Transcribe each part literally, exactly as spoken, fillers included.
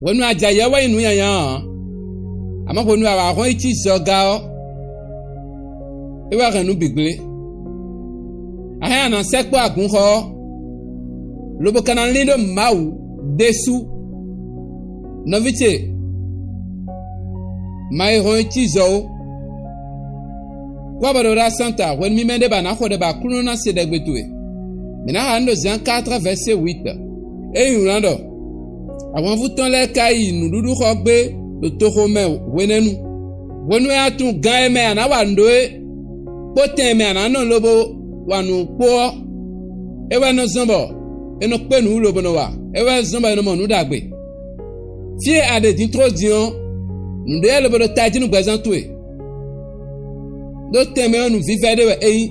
Hwenu e a jɛ ayǐ ɔ́ wɛ nyí nǔ nyanya ɔ́ ǎ, amɔ̌ hwenu e a wǎ hɔn yi cí zɔga ɔ́, é wɛ hɛn nǔ bǐ gblé. A hɛn a nǎ sɛkpɔ́ agunxɔ ɔ́, lobo ka ná lín ɖó Mawu ɖésú. Nɔví ce, ma yi hɔn yi cí zɔ ó. Kwabɔɖoɖa Santa hwenu mímɛ́ ɖé ba nǎ xo ɖɛ bɔ Aklúnɔ ná se ɖɛgbe towe. Mǐ ná xa nǔ ɖo Zan quatre vɛ̌sé huit. É nyí wlán ɖɔ: Ahwanvú tɔn lɛ́ɛ ka yi nǔɖuɖu xɔ gbé ɖo toxo mɛ hwenɛ́nu. Hwenu e a tunwun gan e mɛ a nǎ wa nǔ ɖó é, kpó tɛn e mɛ a nǎ nɔ lobo wa nǔ kpó ɔ́, é wɛ nɔ zɔ́n bɔ è nɔ kpé nǔ wú lobo nɔ wa; é wɛ zɔ́n bɔ è nɔ mɔ nǔ ɖagbe. Fí e a ɖe din tló din ɔ́, nǔɖé lɛ́ɛ lobo ɖo tají nú gbɛzán towe, ɖó tɛnmɛ ɔ́ nǔvívɛ́ ɖé wɛ é nyí.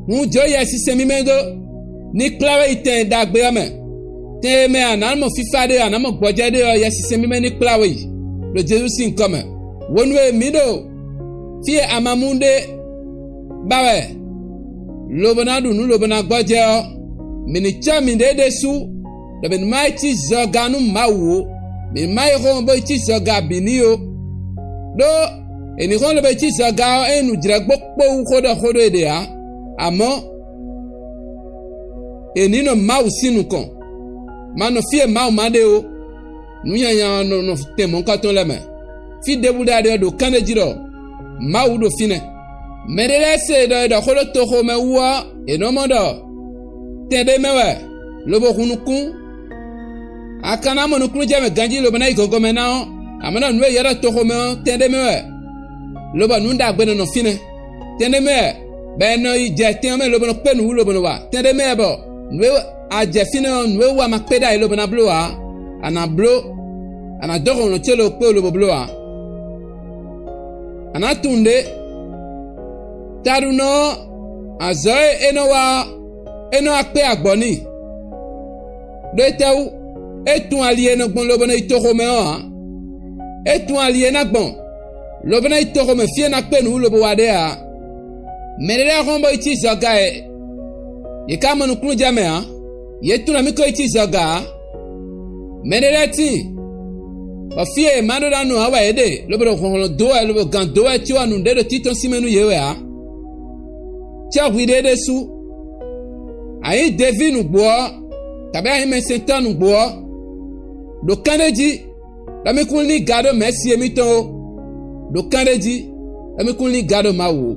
Hǔn jǒ Yɛsinsɛn mímɛ́ dó, ní kplá we yi tɛn e ɖagbe ɔ́ mɛ. Tɛn e mɛ a nǎ mɔ fífá ɖé ɔ́, a nǎ mɔ gbɔjɛ́ ɖé ɔ́, Yɛsinsɛn mímɛ́ ní kplá we yi, ɖo Jezu sín nyǐkɔ mɛ. Hwenu e mǐ ɖo fí e amamú ɖé ba wɛ, lobo ná ɖu nǔ lobo ná gbɔjɛ́ ɔ́, mǐ ní cɔ́ mǐɖée ɖésú ɖɔ mǐ ní má yi cí zɔga nú Mawu ó; mǐ ní má yi xo bó yi cí zɔga bǐ n'i ó. Ɖó è nǐ xo lobo yi cí zɔga ɔ́, é nyí nǔjlɛ́gbó kpó wú xó ɖɔ xó ɖó è ɖe ǎ; amɔ̌, è nǐ nɔ Mawu sín nukɔn, ma nɔ fí e Mawu ma ɖe ó. Nǔ nyanya ɔ́ nɔ nɔ tɛn mɔ̌hunkɔtɔn lɛ́ɛ mɛ. Fí ɖěbǔ ɖé a ɖe ɔ́ ɖo kánɖéjí ɖɔ Mawu ɖo fínɛ́. Mɛɖé lɛ́ɛ se ɖɔ è ɖɔ xó ɖó toxo mɛ wú ɔ́, è nɔ mɔ ɖɔ tɛn ɖé mɛ wɛ, lobo hun nukún. A ka ná mɔ nukúnnú jɛ mɛ ganjí lobo ná yi gɔngɔn mɛ ná ɔ́, amɔ̌ nɔ nǔ e è ylɔ́ ɖɔ toxo mɛ ɔ́, tɛn ɖé mɛ wɛ, lobɔ nǔ ɖagbe nɔ nɔ fínɛ́. Tɛn ɖé mɛ wɛ bɔ è nɔ yi jɛ tɛn ɔ́ mɛ lobo nɔ kpé nǔ wú lobo nɔ wa. Tɛn ɖé mɛ wɛ bɔ nǔ e a jɛ fínɛ́ ɔ́, nǔ e wú a ma kpé ɖ'ayǐ lobo ná bló ǎ, a nǎ bló, a nǎ dó hlɔ̌nhlɔ́n ce lo kpé lobo bló ǎ. A nǎ tunwun nǔɖé: taɖunɔ ɔ́, azɔ̌ e é nɔ wa ɔ́, é nɔ wá kpé agbɔ̌ n'i. Ɖó étɛ́wú? É tunwun ali e nɔ gbɔn lobo nɔ yi toxo mɛ ɔ́ ǎ. É tunwun ali e ná gbɔn lobo ná yi toxo mɛ fí e ná kpé nǔ wú lobo wa ɖe ǎ. Mɛɖé lɛ́ɛ hɔn bó yi cí zɔga e yě ká mɔ nukúnnú jɛ mɛ ǎ; yě tunwun nɔ mì ko yi cí zɔga ǎ. Mɛɖé lɛ́ɛ tíin, bɔ fí e yě ma ɖó ná nɔ ǎ wɛ yě ɖe, lobo ɖo hlɔ̌nhlɔ́n dó wɛ, lobo gǎn dó wɛ có ɔ́, nǔɖé ɖo títɔ́n sín mɛ nú yě wɛ ǎ. Cɛ́ hwi ɖé ɖésú, a nyǐ Deví nǔgbó ɔ́, kabǐ a nyǐ mɛsɛntɔ́ nǔgbó ɔ́, ɖo kán ɖé jí, ɖɔ mì kún lin ga ɖó Mɛ̌si émítɔn ó; ɖo kán ɖé jí, ɖɔ mì kún lin ga ɖó Mawu ó;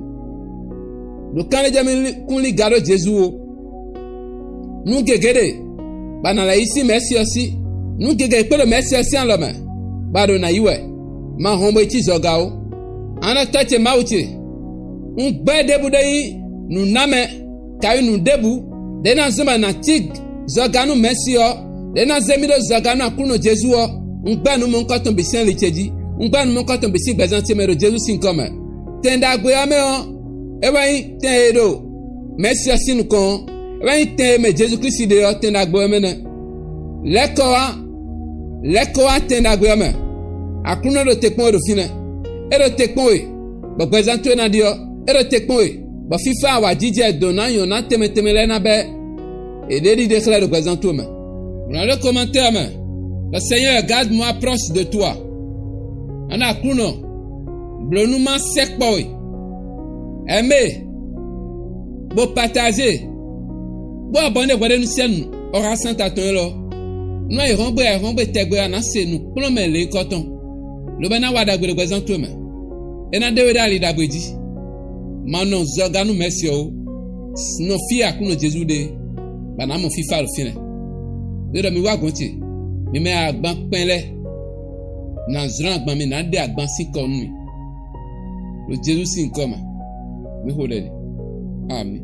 ɖo kán ɖé jí, ɖɔ mì kún lin ga ɖó Jezu ó. Nǔ gěgé ɖe, bɔ a nǎ lɛ́ yi sín Mɛ̌si ɔ́ sí; nǔ gěgé kpé ɖo Mɛ̌si ɔ́ sín alɔ mɛ, bɔ a ɖo nǎ yi wɛ; ma hɔn bo yi cí zɔga ó. Anɔtɔ́ ce Mawu ce, un gbɛ́ ɖěbǔ ɖé nyí nǔnámɛ, kayi nǔ ɖěbǔ ɖě ná zɔ́n bɔ è nǎ cí zɔga nú Mɛ̌si ɔ́, ɖě ná zé mì ɖó zɔga nú Aklúnɔ Jezu ɔ́, un gbɛ́ nǔ mɔ̌hunkɔtɔn bǐ sín ali ce jí; un gbɛ́ nǔ mɔ̌hunkɔtɔn bǐ sín gbɛzán ce mɛ ɖo Jezu sín gɔ́ mɛ. Tɛn ɖagbe ɔ́ mɛ ɔ́, é wɛ nyí tɛn e ɖo Mɛ̌si ɔ́ sín nukɔn ɔ́; é wɛ nyí tɛn e mɛ Jezu Klísu ɖe ɔ́, tɛn ɖagbe ɔ́ mɛ nɛ́. Lɛ̌ kɔ wá, lɛ̌ kɔ wá tɛn ɖagbe ɔ́ mɛ. Aklúnɔ ɖo te kpɔ́n we ɖo fínɛ́; é ɖo te kpɔ́n we, bɔ gbɛzán towe ná ɖyɔ́; é ɖo te kpɔ́n we, bɔ fífá awǎjijɛ dǒ ná nyɔ̌ná tɛnmɛ tɛnmɛ lɛ́ɛ ná bɛ́ è ɖě ɖiɖe xlɛ́ ɖo gbɛzán towe mɛ. Wlǎn ɖo kɔmantɛ́ ɔ́ mɛ: Le Seigneur, garde-moi proche de toi. An Aklúnɔ, blǒ nú má sɛkpɔ́ we. Aimez, bó partager, bó abonné hwɛɖénu sɛ́nu Ɔxá Santa tɔn élɔ́. Nú ayǐhɔ́ngbe ayǐhɔ́ngbe tɛgbɛ ɔ́, a nǎ se nǔkplɔ́nmɛ lěhunkɔtɔn, lobo é ná wa ɖagbe ɖo gbɛzán towe mɛ. É ná ɖe we ɖó ali ɖagbe jí. Ma nɔ zɔga nú Mɛ̌si ɔ́ ó; nɔ fí e Aklúnɔ Jezu ɖe é, bɔ a nǎ mɔ fífá ɖo fínɛ́. Ɖé ɖɔ mi wá gɔ̌n ce, mi mɛ e agban kpɛn lɛ́ɛ, nǎ zlɔ́n agban mi, nǎ ɖe agban sín kɔ nú mi, ɖo Jezu sín nyǐkɔ mɛ. Mi xo ɖɛ ɖe. Amǐ.